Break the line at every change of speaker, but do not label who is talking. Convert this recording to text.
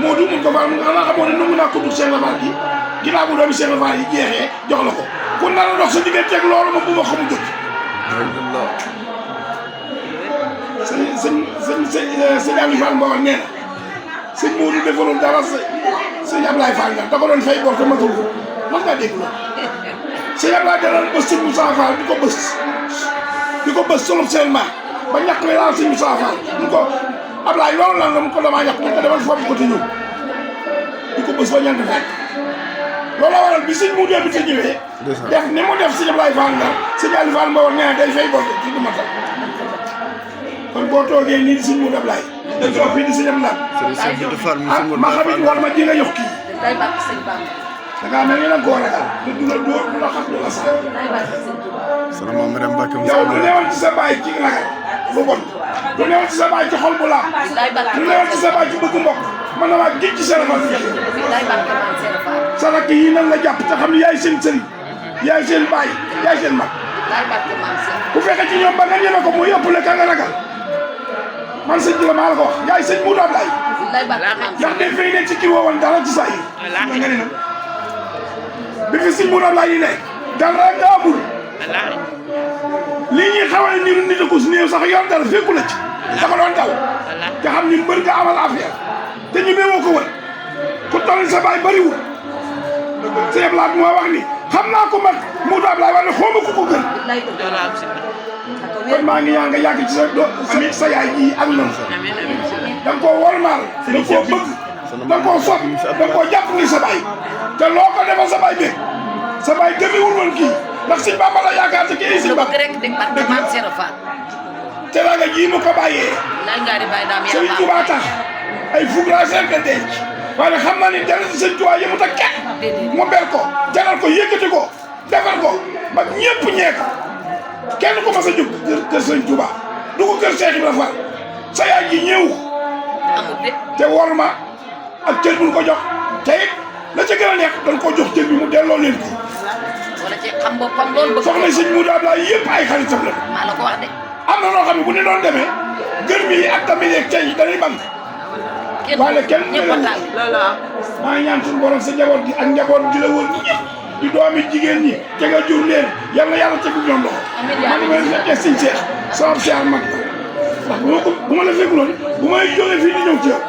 Modou mun ko faal mu xanaa xamoo ne nangu naa ko dugg Cheikh Rafal gi ginnaaw bu doomi Cheikh Rafal yi jeexee jox la ko ku nar a dox sa digganteeg loolu moom bu ma xamu jóg. sëñ Aliou Fall Mbawar nee na sëñ Modou defaroon dara sëñ Ablaye Fall nga da ko doon fay bor te matul ko man ngaa dégg loolu. sëñ Ablaye da doon bës sëñ Moussa Fall di ko bës solop seulement ba ñàkk wi laal sëñ Moussa Fall mu ko Ablaye loolu lan la mu ko damaa ñàkk mu ko demal foofu ko te ñëw di ko bës ba ñant fekk loolu waral bi sëñ Modou bi te ñëwee def ni mu def sëñ Ablaye Fall nga sëñ Aliou Fall Mbawar nee na day fay bor ci du matal kon boo toogee nii di sëñ Modou Ablaye dañ toog fii di sëñ Ablaye ma xam it war ma ji nga yox kii da ngaa mel ni nag góor a te du la dóor du la xam du la sax
sama maam Mariam Mbacke
yow du newoon ci sa baay ci ragal lu bon du newoon ci sa baay ci xol bu laam du newoon ci sa baay ci bëgg mbokk man na maa géej ci sa rafal sa rakk yi nan la jàpp te xam ne yaay seen sëriñ yaay seen baay yaay seen mag bu fekkee ci ñoom ba nga ñeme ko muy ëppale ka nga ragal man sëñ bi la maa la ko wax yaay sëñ Modou Ablaye ndax day fay ne ci kii woowoon dara ci saa yi nga ne nag bi fi sëñ Modou Ablaye yi ne dara nga amul lii ñuy xawale niru nit a ko su néew sax yor dara fekku la ci dafa doon daw te xam ni mbër nga amal affaire te ñu meewoo ko wër ku toll sa baay bëriwul sëñ Ablaye moo wax ni xam naa ko mag Modou Ablaye wax ne xooma ku ko gën kon maa ngi ñaan nga yàgg ci sa yaay ji ak ñoom da nga koo wormaal da nga koo bëgg da nga koo sopp da nga koo jàpp ni sa baay te loo ko defal sa baay bëgg sa baay gëmewul woon kii ndax sëñ Bamba la yaakaar te kii sëñ Bamba teraanga ji mu ko bàyyee sëñ Touba tax ay fugras rek a denc waaye xam naa ni dara ci sëñ Touba yëmut ak kenn mu ber ko jaral ko yëkkati ko defar ko ba ñëpp ñeek kenn ko mas a jóg kër sëñ Touba du ko kër Cheikh Ibrahima Fall sa yaay ji ñëw te wor ma ak cër buñ ko jox te it la ca gën a neex dañ koo jox cër bi mu delloo leen ko soxna sëñ Modou Ablaye yëpp ay xaritam la am na noo xam ne bu ne doon demee gër mi ak tamit yeeg ceeñ yi dañuy bank waaye kenn maa ngi ñaan suñu borom sa njaboot gi ak njaboot gi la wër ñëpp di doomi jigéen ñi te nga jur leen yal na yàlla tegu ñoom loxo man ma fekkee sëñ Cheikh sama Cheikh mag ndax bu ma la fekkuloon bu may jógee fii di ñëw ci yow